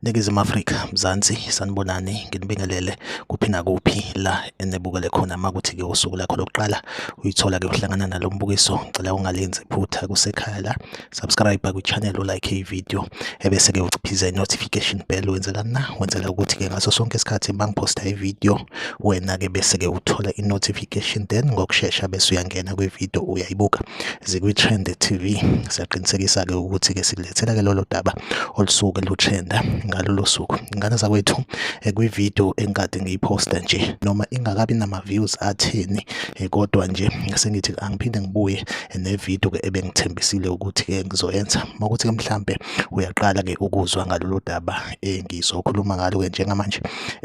Ningizimu Afrika, Mzansi, sanibonani, nginibingelele kuphi nakuphi la enibukele khona. Makuthi-ke usuku lakho lokuqala uyithola-ke uhlangana nalo mbukiso, ngicela ungalenzi iphutha, kusekhaya la, subscribe kwi-channel, ulike i-video, ebese-ke uciphiza i-notification bell. Wenzela na? Wenzela ukuthi-ke ngaso sonke isikhathi uma ngiphosta i-video, wena-ke bese-ke uthola i-notification, then ngokushesha bese uyangena kwi-video uyayibuka. Zikwi-Trend TV, siyaqinisekisa-ke ukuthi-ke sikulethela-ke lolo daba olusuke lutrenda ngalolo suku. Ngane zakwethu, kwi-video engikade ngiyiphosta nje, noma ingakabi nama-views atheni, kodwa nje sengithi angiphinde ngibuye ne-video-ke ebengithembisile ukuthi-ke ngizoyenza. Makuthi-ke mhlampe uyaqala-ke ukuzwa ngalolu daba engizokhuluma ngalo-ke njengamanje,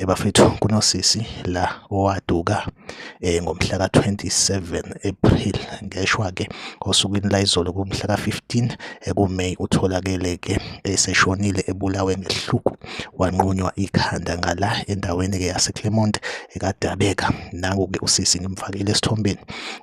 bafethu, kunosisi la owaduka ngomhla ka-27 April, ngeshwa ke osukwini layizolo kumhla ka-15 kuMay, utholakele ke eseshonile, ebulawe ngehluku, wanqunywa ikhanda ngala endaweni ke yaseClermont eKadabeka. Nangu ke usisi, ngimfakile esithombeni,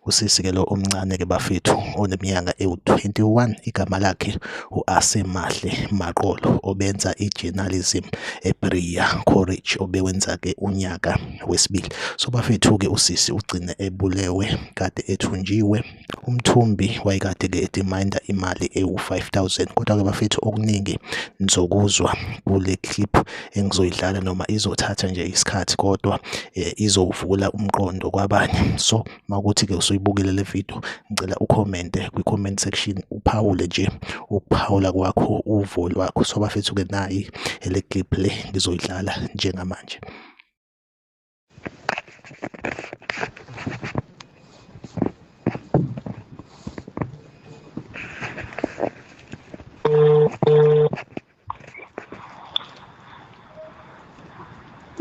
usisi ke lo omncane ke bafethu, oneminyaka ewu-21, igama lakhe u-Asemahle Maqolo, obenza i-journalism eBerea College, obewenza ke unyaka wesibili. So bafethu-ke, usisi ugcine ebulewe, kade ethunjiwe. Umthumbi wayekade-ke edimanda imali ewu-5000, kodwa-ke bafethu, okuningi nizokuzwa kule clip engizoyidlala, noma izothatha nje isikhathi, kodwa izovula umqondo kwabanye. So makuthi-ke usuyibukile le video, ngicela ukhomente kwi-comment section, uphawule nje ukuphawula kwakho, uvo lwakho. So bafethu-ke, nayi le clip le ngizoyidlala njengamanje.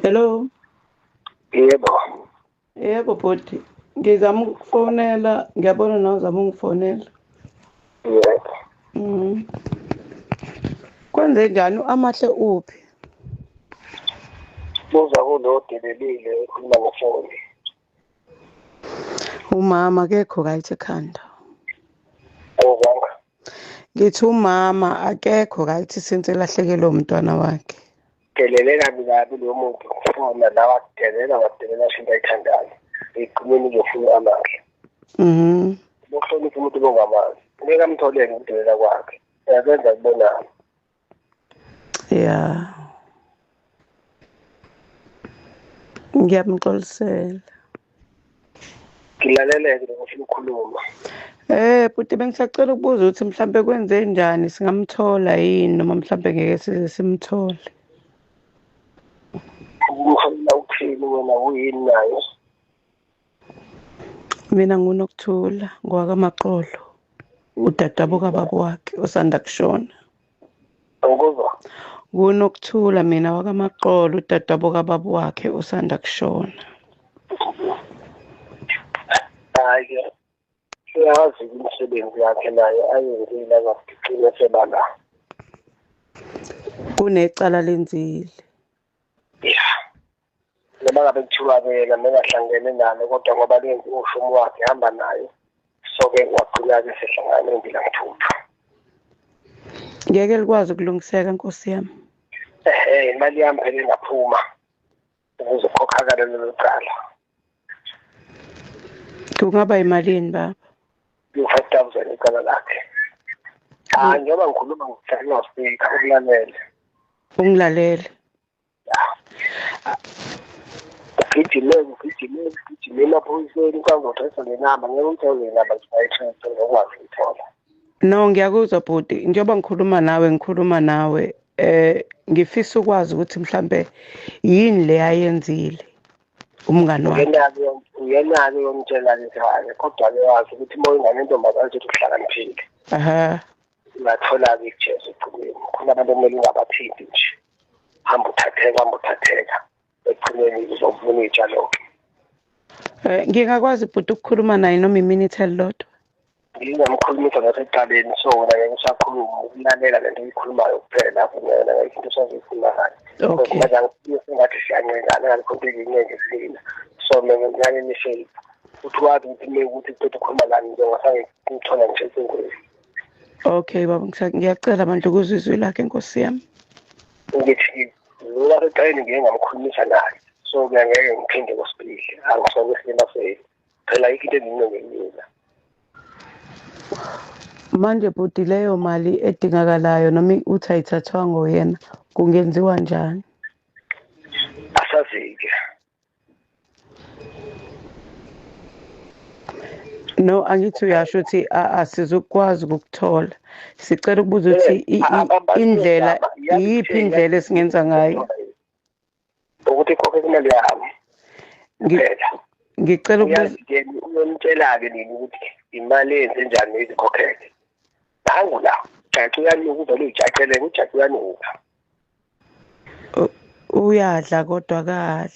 Hello. Yebo. Yebo bhuti. Ngizama ukufonela, ngiyabona nawe uzama ungifonela. Yebo. Kwenze njani, Amahle uphi? Buza kulo odelelile ekhuluma ngefoni. Umama akekho right ekhanda. Awuzwanga? Ngithi umama akekho right since elahlekelwe umntwana wakhe. Delele kabi kabi lo muntu, kufona la, wadelela, wadelela into ayithandayo. Egcineni uzofuna Amahle. Ukuhlonipha umuntu bongamazi. Ngeke amtholele ukudelela kwakhe. Uyakwenza kubonana. Yeah. Ngiyamxolisela. Ngilaleleke ngifuna ukukhuluma. Bhuti, bengisacela ukubuza ukuthi mhlambe kwenze njani, singamthola yini noma mhlambe ngeke size simthole. Ukumfonela ukuthini wena, uyini naye? Mina nguNokuthula ngowakaMaqolo, udadewabo kababa wakhe osanda kushona. Angikuzwa. Ngunokuthula mina wakaMaqolo, udadewabo kababa wakhe osanda kushona. Hayi ke. Uyazi imisebenzi yakhe naye ayenzile azagcina sebala. Kunecala lenzile. Yeah. Noma ngabe kuthiwa-ke yena mengahlangene nalo, kodwa ngoba lenzi ushumu wakhe hamba naye, so-ke wagcina-ke sehlangana nembila ngithuthu. Ngeke likwazi ukulungiseka, Nkosi yami. Ehhe, imali yami phela ingaphuma ukuze kukhokhakale lelo cala. Kungaba imalini, baba? Yi-5000 icala lakhe. Hayi, njengoba ngikhuluma ngidlala speaker, ukulalele. Ungilalele. Ugijime, ugijime, ugijime emaphoyiseni, ukazothatha le namba, ngeke uyithole le namba, nje ngokwazi ukuyithola. No, ngiyakuzwa bhuti. Njengoba ngikhuluma nawe, ngifisa ukwazi ukuthi mhlambe yini le ayenzile umngani wakhe. Uyena-ke, uyena-ke yomtshela-ke ekhaya, kodwa-ke wazi ukuthi uma ingane entombazane ukuthi uhlakaniphile. Ungathola-ke ijezi ekugcineni. Khona abantu okumele ungabathinti nje. Hamba uthatheka, hamba uthatheka. Ekugcineni uzovuna iy'tshalo-ke. Ngingakwazi bhuti ukukhuluma naye noma iminute elilodwa? Ngingamkhulumisa nasekuqaleni, so wena ngeke usakhuluma, ukulalela lento oyikhulumayo kuphela lapho, wena ngeke into osazoyikhuluma. Manje angifuni sengathi siyancengana, ngalikho into eziningi kulina, so mina ngincane nishape uthi wazi ukuthi me ukuthi uqeda ukukhuluma nami njengoba ngithola nje ecingweni. Okay baba, ngiyacela bandla ukuzwa izwi lakhe, Nkosi yami. Ngithi lo waseqaleni ngike ngamkhulumisa naye, so ke angeke ngiphinde kwesibili, angisoke isilima senu phela, ayikho into enginongemina. Manje bhuti, leyo mali edingakalayo noma uthi ayithathwanga uyena, kungenziwa njani? Asazi-ke. No, angithi uyasho ukuthi asizukwazi ukukuthola. Sicela ukubuza ukuthi indlela iyiphi, indlela esingenza ngayo ukuthi ikhokhe imali yami kuphela. Ngicela ukubuza. Uyazi-ke, uyomtshela-ke nini ukuthi imali eyenze njani izikhokhele. Nangu la jaca uyanuka, uvele uyijacele, ujaca uyanuka. Uyadla kodwa kahle.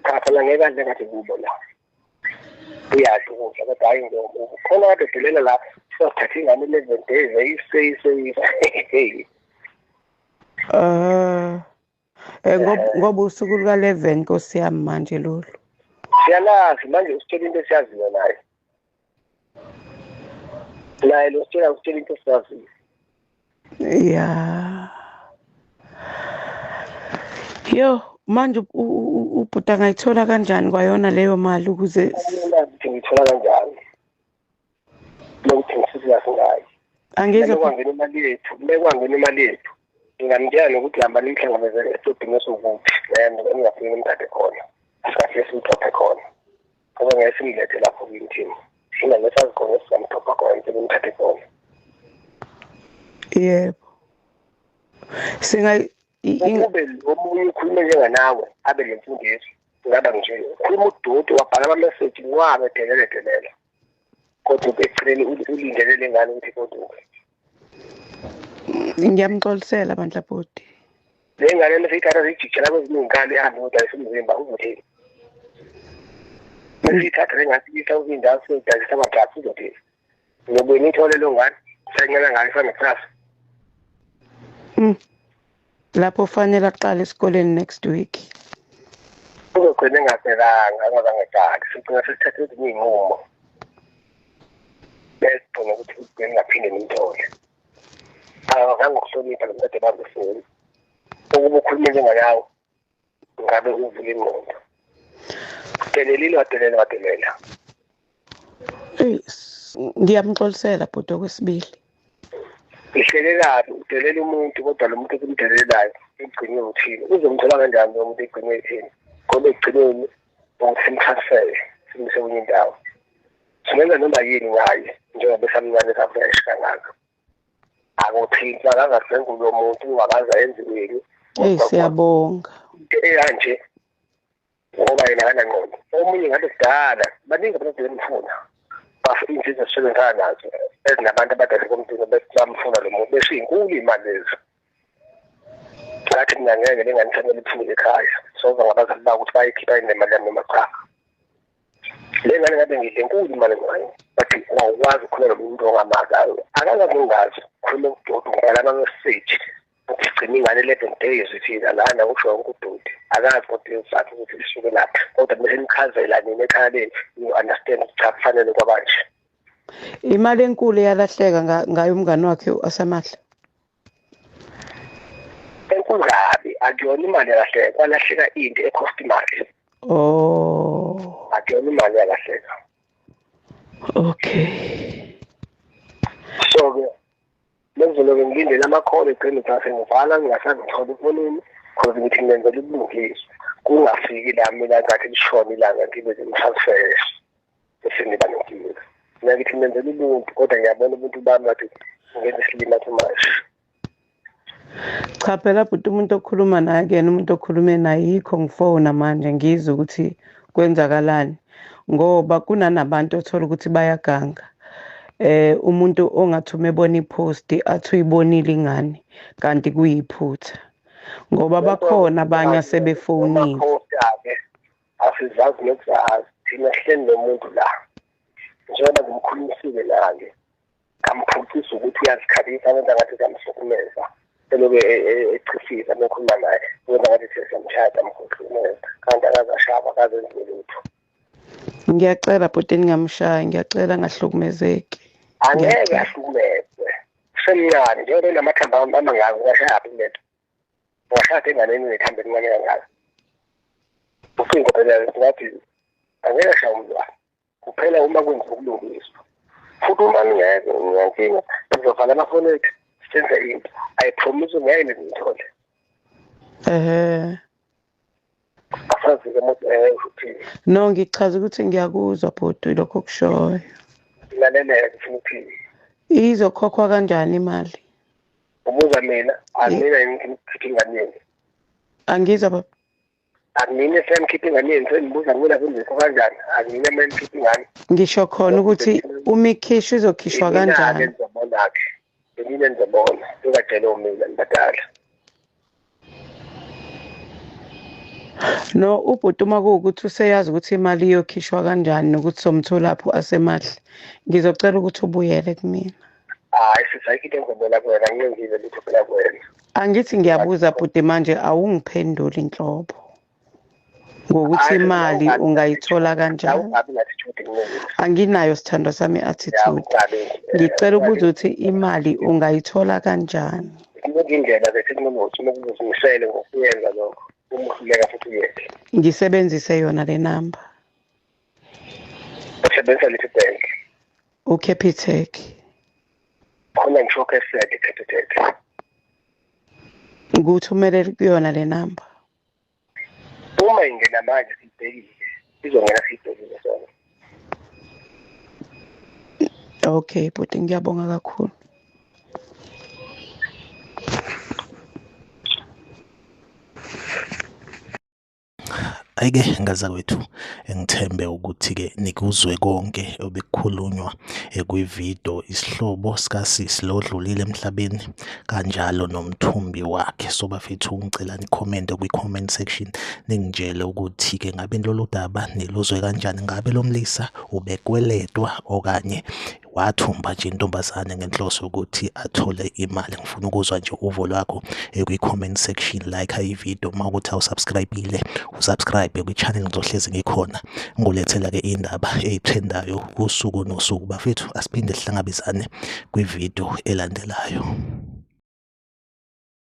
Cha phela, ngeke adle ngathi kubo la. Uyadla ukudla kodwa hhayi njengoba khona kade delela la, sasithatha ingane 11 days eyiseyiseyisa. Ngoba usuku luka 11, Nkosi yami, manje lolu. Siyalazi manje, usitshela into esiyaziyo naye. Naye lo usitshela into esiyaziyo. Ya. Yo, manje ubhuti angayithola kanjani kwayona leyo mali ukuze Ukuthi ngiyithola kanjani? Lokuthi ngisiza ngayo. Angizwe. Kwangena imali yethu, mekwangena imali yethu. Ngingamtshela nokuthi hamba nimhlangabezele esitobhini esokuthi, and engingafiki nimthathe khona. Asikahle simthophe khona. Ngoba ngeke simlethe lapho kimi thina. Thina ngesazi khona singamthopha khona, simthathe khona. Yebo. Singa Ukube omunye ukhulume njenganawe, abe nemfundiso, ngaba nje ukhuluma udoti, wabhala ama-message ngwabe delele delela, kodwa ekugcineni ulindele le ngane ukuthi igoduke. Ngiyamxolisela bandla bhuti. Le ngane mesiyithatha siyijikijela kwezinye iy'nkalo, ihambe kodwa umzimba uzothini? Mesiyithatha le ngane siyisa kwindawo, siyodayisa ama-drugs, uzothini? Ngiyobuye niyithole leyo ngane sayincela ngayo isanekusasa. Lapho fanele aqale esikoleni next week. Uzogcina engabhekanga, angazange eqale, sigcina sesithathe ezinye iy'nqumo besigcina ukuthi ugcine ngaphinde nimthole. Akazange ukuhlonipha lo muntu bambefuni ukuba ukhulume njenganawe, ngabe uvula ingqondo. Delelile, wadelela, wadelela. Eyi, ngiyamxolisela bhuti okwesibili. Ngihlele kabi, udelela umuntu, kodwa lo muntu ekumdelelayo egcine uthini? Uzomthola kanjani lo muntu egcine ethini? Ngoba ekugcineni ukuthi simtransfere, simise kwenye indawo, singenza noma yini ngaye njengoba esamncane, esafresh kangaka, akuthinti, akazadlwengula muntu, ungakaze ayenziweni. Eyi, siyabonga. Into eyanje, ngoba yena akanangqondo. Omunye ngabe kudala, baningi abantu bemfuna, iy'nsizwa esisebenzisana nazo ezinabantu abadala komntwini bamfuna lo muntu, besho iy'nkulu iy'mali lezi. Ngathi mina ngeke, le ngane ifanele iphumile ekhaya, soza ngabazali babo ukuthi bayikhipha nemali yami noma cha. Le ngane ngabe ngidle enkulu imali ngayo, but wawukwazi ukukhuluma nomuntu ongamazi, akakaze ngingazi, khuluma udoti, ngibhala ama-message ukuthi gcina ingane 11 days thina lana, kusho wonke udoti, akazi kodwa izizathu ukuthi isuke laphi, kodwa bese nichazela nina ekhaya lenu, you understand ukuthi cha, kufanele kwabanje. Imali enkulu eyalahleka ngayo umngani wakhe asamahla. Enkulu kabi akuyona imali yalahleka, kwalahleka into e-cost imali. Oh. Akuyona imali yalahleka. So-ke bengizoloke ngilindele ama-call, egcine ngase ngivala, ngingasangithola efonini, cause ngithi ngenzela ubulungiswa, kungafiki la mina ngathi lishona ilanga ngibe ngimtransfere, bese ngiba nenkinga. Mina ngithi ngenzela ubuntu, kodwa ngiyabona ubuntu bami ngathi ngenza isilima too much. Cha phela bhuti, umuntu okhuluma naye kuyena umuntu okhulume naye, yikho ngifona manje ngizwe ukuthi kwenzakalani, ngoba kunanabantu othola ukuthi bayaganga. Umuntu ongathi uma ebona i-post athi uyibonile ingane, kanti kuyiphutha, ngoba bakhona abanye asebefonile. Ama-post-ke asizazi nokuzazi thina, sihleli nomuntu la, njengoba ngimkhulumisile naye, ngamphucisa ukuthi uyazikhalisa, wenza ngathi siyamhlukumeza, eloke echifisa uma ekhuluma naye, wenza ngathi siyamshaya, siyamhlukumeza, kanti akaze ashaba, akaze enziwe lutho. Ngiyacela bhuti, ningamshayi, ngiyacela angahlukumezeki. Angeke Ngiyacela. ahlukumezwe, semncane njengoba enamathambo amangaka, ungashayaphi lento? Ungashada enganeni unethambo elincane kangaka. Ucingo phela ngathi angeke ashaye umntwana. Kuphela uma kwenziwa ubulungiswa. Futhi uma ningeke nginenkinga sizovala amafoni ethu senze into. I promise ngeke ngithole. Ehhe. Asazi-ke umuntu uthini. No, ngichaza ukuthi ngiyakuzwa bhuti lokho okushoyo. Laleleke ufuna ukuthini. Izokhokhwa kanjani imali? Ubuza mina, akumina ngikhipha ingane yenu. Angizwa baba. Akumina esemkhipha ingane yenu, sengibuza kumina kuzikho kanjani? Akumina uma ngikhipha ingane. Ngisho khona ukuthi uma ikhishwa izokhishwa Imina-ke kanjani? nizobona-ke. Imina nizobona. Ningatsheli mina nibadala. No, ubhuti uma kuwukuthi useyazi ukuthi imali iyokhishwa kanjani nokuthi somtholaphi asemahle. Ngizocela ukuthi ubuyele kumina. Hayi sisi, ayikho into engizobona kuwena, angingenzile lutho phela kuwena. Angithi ngiyabuza bhuti manje awungiphenduli inhlobo. Ngokuthi Hayi, imali ungabi ungayithola kanjani? Awungabi ne-attitude kumina. Anginayo sithandwa sami Ya, i-attitude. ungabi. Ngicela ukubuza ukuthi imali ungayithola kanjani? Iningi indlela zethekhnoloji uma uzimisele ngokuyenza lokho. Uma uhluleka futhi uyeke. Ngisebenzise yona le namba. Usebenzisa liphi bank? uCapitec. Khona ngisho Capitec, Capitec. Ngithumelele kuyona le namba. Uma ingena manje siyibhekile, izongena siyibhekile sona. Okay bhuti, ngiyabonga kakhulu. Ayike ngazakwethu, ngithembe ukuthi-ke nikuzwe konke obekukhulunywa kwividiyo, isihlobo sikasisi lo odlulile emhlabeni kanjalo nomthumbi wakhe. So bafethu, ngicela nikhomente kwi-comment section ningitshele ukuthi-ke ngabe lolu daba niluzwe kanjani, ngabe lo mlisa ubekweletwa okanye wathumba nje intombazane ngenhloso yokuthi athole imali. Ngifuna ukuzwa nje uvo lwakho kwi-comment section. Like ividiyo, uma ukuthi awusubscribe-ile usubscribe kwi-channel, ngizohlezi ngikhona ngilethela-ke indaba ey'trendayo usuku nosuku. Bafethu, asiphinde sihlangabezane kwividiyo elandelayo.